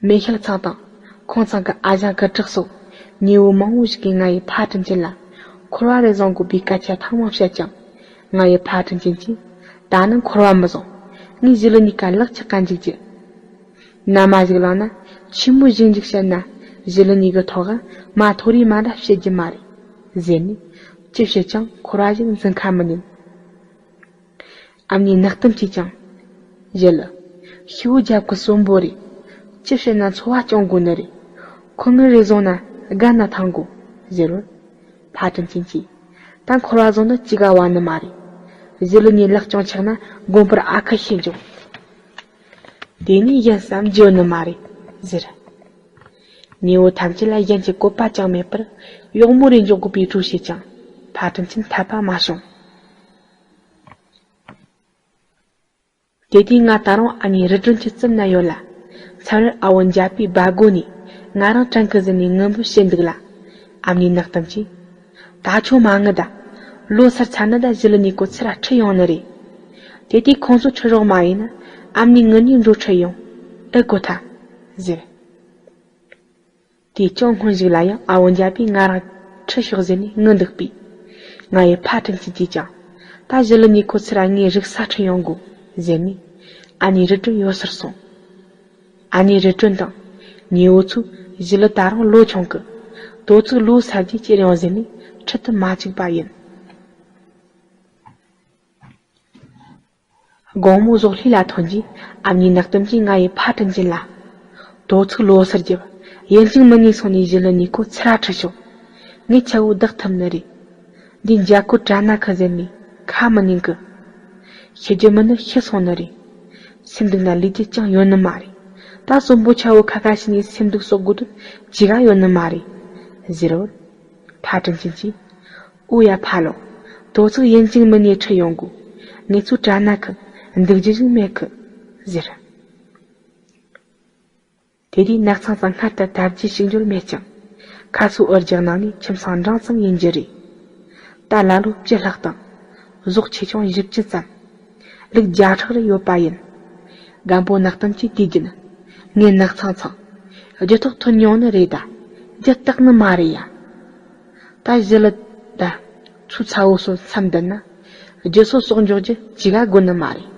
མེ་ཤེལ་ཚང་དང་ཁོང་ཚང་གི་ཨ་ཞང་གི་བྲག་སོགས་ཉེ་བོ་མང་བོ་ཞིག་གིས་ང་ཡི་ཕ་དྲིན་ཅན་ལ་འཁོར་བ་རེ་བཟུང་དགོས་པའི་སྐད་ཆ་ཐེངས་མང་བཤད་ཀྱང་། ང་ཡི་ཕ་དྲིན་ཅན་གྱིས་ད་ནི་འཁོར་བ་མི་བཟུང་། ངས་ཞི་ལི་གཉིས་ཀ་ལག་ཆགས་ཀ་འཇུག་རྒྱུ། མནའ་མ་ཞིག་བླངས་ན་ཆི་མོ་ཞིག་འཇུག་བཤད་ན་ཞི་ལི་གཉིས་ཀའི་ཐོག་ག་མ་ཐོ་རེ་མ་འདྲ་བཤད་རྒྱུ་མ་རེད། ཟེར་ནས་ཅི་བཤད་ཀྱང་འཁོར་བ་ཞིག་འཛིན་ཁ་མི་ཉན། ཨ་མྱེས་ནག་གཏམ་གྱིས་ཀྱང་། ཞི་ལི། ཤི་བོ་རྒྱབ་ཀྱི་གསོན་པོ་རེད། ཅི་བཤད་ན་འཚོ་བ་སྐྱོང་དགོས་ནི་རེད། ཁོ་ངའི་རེ་བཟུང་ན་དགའ་ན་ཐང་དགོས། ཟེར་བར། ཕ་དྲིན་ཅན་གྱིས། ད་འཁོར་བ་བཟུང་ན་ཅི་དགའ་བ་ནི་མ་རེད། ཞི་ལི་གཉིས་ལག་ཅུང་ཆག་ན་དགོན་པར་ཨ་ཁུ་ཤེས་འཇོག་དེ་ནས་གཞན་བསམ་རྒྱུ་ནི་མ་རེད། ཟེར། ཉེ་བོ་ཐམས་ཅད་ལ་གཞན་གྱི་བཀོད་པ་ཅང་མེད་པར་གཡོག་མོ་རེ་འཇོག་དགོས་པའི་གྲོས་བྱས་ཀྱང་ཕ་དྲིན་ཅན་འཐད་པ་མ་བྱུང་། དེ་དུས་ང་ད་རུང་ཨ་མྱེས་རི་སྒྲོན་གྱི་རྩིབ་ན་ཡོད་ལ། མཚམས་རེར་ཨ་བོ་འཇའ་པའི་སྦ་སྒོ་ནས་ང་རང་དྲན་གི་ཟེར་ནས་ངུ་འབོད་བྱེད་འདུག་ལ། ཨ་མྱེས་ནག་གཏམ་གྱིས། ད་ཁྱོད་མ་ངུ་ད། ལོ་སར་ཚར་ན་ད་ཞི་ལི་གཉིས་ཀོ་ཚུར་ར་ཁྲིད་ཡོང་ནི་རེད། དེ་དུས་ཁོང་ཚོ་ཁྲིད་རོགས་མ་ཡིན་ན་ཨ་མྱེས་ངུ་ནས་འགྲོ་ཁྲིད་ཡོང་། ཨེ་གོ་ཐལ། ཟེར། དེས་ཀྱང་སྔོན་ཞིག་ལ་ཡང་ཨ་བོ་འཇའ་པས་ང་རང་ཁྲིད་ཤོག་ཟེར་ནས་ངུ་འདུག་པས། ང་ཡི་ཕ་དྲིན་ཅན་གྱིས་ཀྱང་། ད་ཞི་ལི་གཉིས་ཁོ་ཚུར་ར་ངའི་རིག་ས་ཁྲིད་ཡོང་དགོས་ཟེར་ནས། ཨ་ནེ་རི་སྒྲོན་ཡོད་སར་སོང་། ཨ་ནེ་རི་སྒྲོན་དང་ཉེ་བོ་ཚོས་ཞི་ལི་ད་རུང་ལོ་ཆུང་གི། དོ་ཚིགས་ལོ་སར་རྗེས་ཁྱེར་ཡོང་ཟེར་ནས་ཁྲིད་དུ་མ་བཅུག་པ་ཡིན། དགོང་མོ་ཟོག་ལྷས་ལ་ཐོན་རྗེས་ཨ་མྱེས་ནག་གཏམ་གྱིས་ང་ཡི་ཕ་དྲིན་ཅན་ལ། དོ་ཚིགས་ལོ་སར་རྒྱབ་ཡིན་ཅིང་མི་ཉེས་སོང་ནས་ཞི་ལི་གཉིས་ཁོ་ཚུར་ར་ཁྲིད་ཤོག་ངས་ཆ་བོ་བདག་ཐུབ་ནི་རེད། འདི་འཇའ་གོ་དྲ་ན་ཁི་ཟེར་ནས་ཁ་མི་ཉན་གི། ཤི་རྒྱུ་མིན་ནི་ཤི་སོང་ནི་རེད། སེམས་སྡུག་ན་ལས་རྒྱུ་ཅང་ཡོད་ནི་མ་རེད། ད་གསོན་པོ་ཆ་བོ་ཁ་ཁ་ཤི་ནས་སེམས་སྡུག་གསོག་དགོས་དོན་ཅི་ག་ཡོད་ནི་མ་རེད། ཟེར་བར། ཕ་དྲིན་ཅན་གྱིས། ཨོ་ཡ་ཕ་ལོ། དོ་ཚིགས་ཡིན་ཅིང་མི་ཉེས་ཁྲིད་ཡོང་དགོས། ངེད་ཚོ་དྲ་ན་ཁི་འདུག་རྒྱུ་ཞིག་མེད་གི། ཟེར། དེ་དུས་ནགས་ཚང་ཚང་སྔར་ལྟར་དར་རྒྱས་ཤུགས་འབྱོར་མེད་ཀྱང་། ཁ་སོའི་འུར་རྒྱག་ནང་ནས་ཁྱིམ་ཚང་འབྲིང་ཙམ་ཡིན་རྒྱུ་རེད། ད་ལ་ལོ་བཅུ་ལྷག་དང་། གཟུགས་ཆེ་ཆུང་བཞི་བཅུ་ཙམ། ལུག་བརྒྱ་ཕྲག་རེ་ཡོད་པ་ཡིན། རྒན་པོ་ནག་གཏམ་གྱིས་དུས་རྒྱུན། ངའི་ནགས་ཚང་ཚང་། རྒྱུ་ཐོག་ཐོན་མྱོང་ནི་རེད་ད། རྒྱུ་སྟག་ནི་མ་རེད་ཡ། ད་ཞི་ལི་ད། ཚུ་ཚ་བོ་སོ་མཚམས་བསྡད་ན། རྒྱུ་སོ་སོག་འཇོག་རྒྱུ་ཅི་ག་དགོས་ནི་མ་རེད།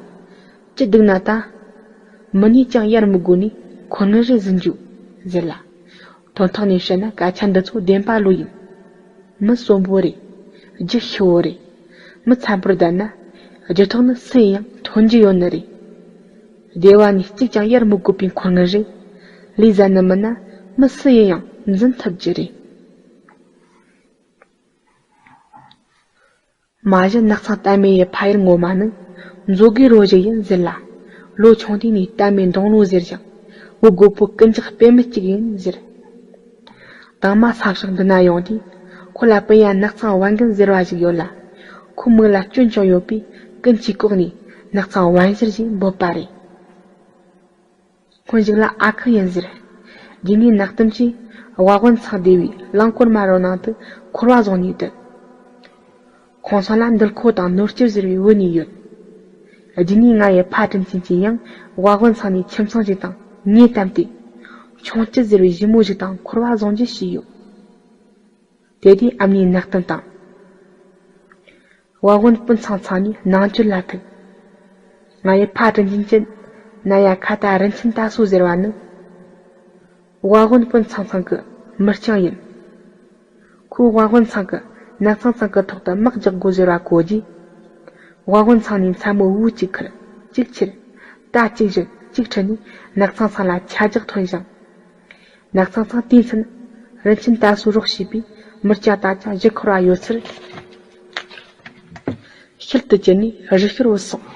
ཅི་སྡུག་ན་ད། མི་ནས་ཀྱང་གཡར་མི་དགོས་ནས་ཁོ་ངི་རེ་ཟིན་རྒྱུ། ཟེར་ལ། དོན་ཐོག་ནས་བཤད་ན་སྐད་ཆ་འདི་ཚོ་བདེན་པ་ལོས་ཡིན། མི་གསོན་པོ་རེད། རྒྱུ་ཤི་བོ་རེད། མི་འཚམ་པོར་བསྡད་ན། རྒྱུ་ཐོག་ནི་སུ་ཡིན་ཡང་ཐོན་རྒྱུ་ཡོད་ནི་རེད། སྡེ་བ་ནས་གཅིག་ཀྱང་གཡར་མི་དགོས་པའི་ཁོ་ངི་རེ། ལས་ཟ་ནི་མིན་ན་མི་སུ་ཡིན་ཡང་འཛིན་ཐུབ་རྒྱུ་རེད། མ་གཞི་ནགས་ཚང་བལྟ་མེད་ཡི་ཕ་ཡུལ་ངོ་མ་ནི་མཛོ་དགེ་རོ་ཞིག་ཡིན་ཟེར་ལ། ལོ་ཆུང་དུས་ནས་བལྟ་མེད་འབྲོང་ལོ་ཟེར་ཞིང་བུ་རྒོད་པོ་ཀུན་ཅག་དཔེ་མི་གཅིག་ཡིན་ཟེར། དང་མ་ས་ཕྱོགས་འདི་ན་ཡོང་དུས་ཁོ་ལ་སྤུན་ཡ་ནགས་ཚང་བན་རྒན་ཟེར་བ་ཞིག་ཡོད་ལ། ཁོ་མིག་ལ་སྐྱོན་ཀྱང་ཡོད་པས་ཀུན་གྱིས་བཀོག་ནས་ནགས་ཚང་བན་ཟེར་ཞེས་འབོད་པ་རེད། སྔོན་ཞིག་ལ་ཨ་ཁུ་ཡིན་ཟེར། རྗེས་ནས་ནག་གཏམ་གྱིས་བ་དབོན་ཚང་སྡེ་བའི་རླངས་འཁོར་མ་རོ་ནང་དུ་འཁོར་བ་བཟུང་ནས་བསྡད། ཁོང་ཚང་ལ་འདུལ་ཁོ་དང་ནོར་སྐྱིབས་ཟེར་བའི་བུ་གཉིས་ཡོད། རྗེས་ནས་ང་ཡི་ཕ་དྲིན་ཅན་གྱིས་ཡང་བ་དབོན་ཚང་ནས་ཁྱིམ་ཚང་ཞིག་དང་ཉེ་དམ་སྟེ། ཆུང་སྐྱིད་ཟེར་བའི་ཞི་མོ་ཞིག་དང་འཁོར་བ་བཟུང་རྒྱུ་བྱས་ཡོད། དེ་དུས་ཨ་མྱེས་ནག་གཏམ་དང་། བ་དབོན་སྤུན་ཚང་ཚང་ནས་ནང་ཆོས་ལ་ཐུག་ང་ཡི་ཕ་དྲིན་ཅན་གྱི་ན་ཡ་ཁ་ཏ་རིན་ཆེན་ལྟ་སོ་ཟེར་བ་ནི། བ་དབོན་སྤུན་ཚང་ཚང་གི་མི་རྐྱང་ཡིན། ཁོས་དབའ་དབོན་ཚང་གིས་ནག་ཚང་ཚང་གི་ཐོག་ཏུ་དམག་རྒྱག་དགོས་ཟེར་བ་གོ་རྗེས། དབའ་དབོན་ཚང་ནས་མཚན་མོ་བོའུ་གཅིག་ཁུར། གཅིག་ཁྱེར། རྟ་གཅིག་བཞོན། གཅིག་ཁྲིད་ནས་ནག་ཚང་ཚང་ལ་ཆ་འཇོག་ཐོན་ཞིང་། ནག་ཚང་ཚང་དེའི་ཚུན་རིན་ཆེན་དར་སྲོལ་རོགས་བྱས་པའི་མི་སྐྱ་དར་ཅན་བཞི་འཁོར་བ་ཡོད་ཚད། ཤུལ་དུ་བཅད་ནས་རི་ཤུར་བུད་སོང་།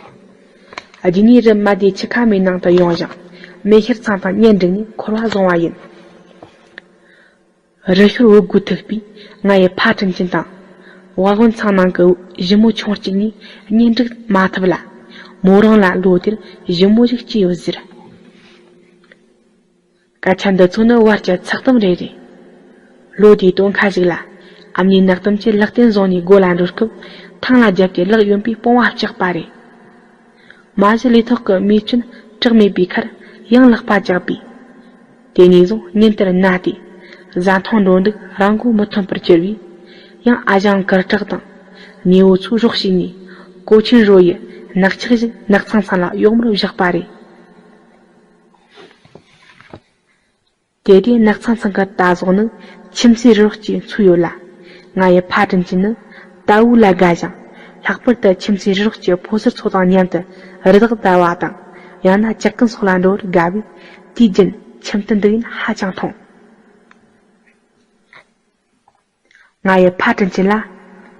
རྗེས་ནས་རི་མ་དེའི་ཆུ་ཁ་མའི་ནང་དུ་ཡོང་ཞིང་། མེ་ཤེལ་ཚང་དང་གཉེན་བསྒྲིགས་ནས་འཁོར་བ་བཟུང་བ་ཡིན། རི་ཤུར་བུད་དགོས་ཐུག་པས། ང་ཡི་ཕ་དྲིན་ཅན་དང་། དབའ་དབོན་ཚང་ནང་གི་ཞི་མོ་ཆུང་གཅིག་གཉིས་གཉེན་སྒྲིག་མ་ཐུབ་ལ། མོ་རང་ལ་ལོ་དེར་ཞི་མོ་ཞིག་སྐྱེས་ཡོད་ཟེར། སྐད་ཆ་འདི་ཚོ་ནི་བར་གྱི་ཚགས་དུམ་རེ་རེད། ལོ་དེའི་སྟོན་ཁ་ཞིག་ལ། ཨ་མྱེས་ནག་དུམ་གྱིས་ལག་རྟེན་བཟུང་ནས་སྒོ་ལ་འགྲོ་སྐབས། ཐང་ལ་བརྒྱབ་སྟེ་ལག་གཡོན་པའི་དཔུང་བ་བཅག་པ་རེད། མ་གཞི་ལས་ཐོག་གི་མིའི་སྐྱོན་གྲགས་མེད་པའི་ཁར་ཡང་ལག་པ་བཅག་པས། དེ་ནས་བཟུང་ཉིན་ལྟར་ན་སྟེ། བཟའ་འཐུང་འགྲོ་འདུག་རང་མགོ་མི་ཐོན་པར་གྱུར་བས། ཡང་ཨ་ཞང་གུར་དྲག་དང་། ཉེ་བོ་ཚོས་རོགས་བྱས་ནས། གོ་ཆེན་རོ་ཡི་ནག་ཆག་ཞིག་ནག་ཚང་ཚང་ལ་གཡོག་མོར་བཞག་པ་རེད། དེ་དུས་ནག་ཚང་ཚང་གི་རྟ་ཟོག་ནི་ཁྱིམ་མཚེས་རི་རོགས་ཀྱིས་འཚོས་ཡོད་ལ། ང་ཡི་ཕ་དྲིན་ཅན་ནི་རྟ་བོ་ལ་དགའ་ཞིང་། ལྷག་པར་དུ་ཁྱིམ་མཚེས་རི་རོགས་ཀྱི་ཕོ་གསར་ཚོ་དང་མཉམ་དུ་རི་དྭགས་བདའ་བ་དང་། ཡང་ན་ཇག་རྐུན་སོགས་ལ་འགྲོ་བར་དགའ་བས། དུས་རྒྱུན་ཁྱིམ་དུ་འདུག་ཡུན་ཧ་ཅང་ཐུང་། ང་ཡི་ཕ་དྲིན་ཅན་ལ་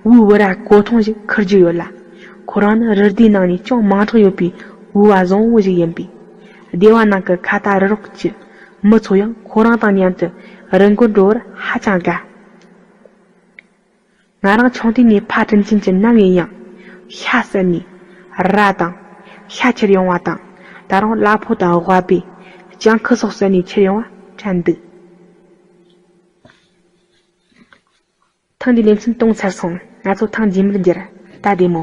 བུའུ་བུ་ར་གོ་ཐོང་ཞིག་ཁུར་རྒྱུ་ཡོད་ལ། ཁོ་རང་ནི་རི་སྡེའི་ནང་ནས་ཅུང་མིང་གྲགས་ཡོད་པའི་བུའུ་བ་བཟང་བོ་ཞིག་ཡིན་པས། སྡེ་བ་ནང་གི་ཁ་ཏ་རི་རོགས་ཀྱི་མི་ཚོ་ཡང་ཁོ་རང་དང་མཉམ་དུ་རི་མགོར་འགྲོ་བར་ཧ་ཅང་དགའ། ང་རང་ཆུང་དུས་ནས་ཕ་དྲིན་ཅན་གྱིས་ནམ་ཡིན་ཡང་ཤ་བསད་ནས་ར་དང་ཤ་ཁྱེར་ཡོང་བ་དང་། ད་རུང་གླ་ཕོགས་དང་ཝ་སྦེ། སྤྱང་ཁུ་སོགས་བསད་ནས་ཁྱེར་ཡོང་བ་དྲན་འདུག། ཐེངས་འདིའི་ལེ་ཚན་གཏོང་ཚར་སོང་། ང་ཚོ་ཐེངས་རྗེས་མར་མཇལ། ད་བདེ་མོ།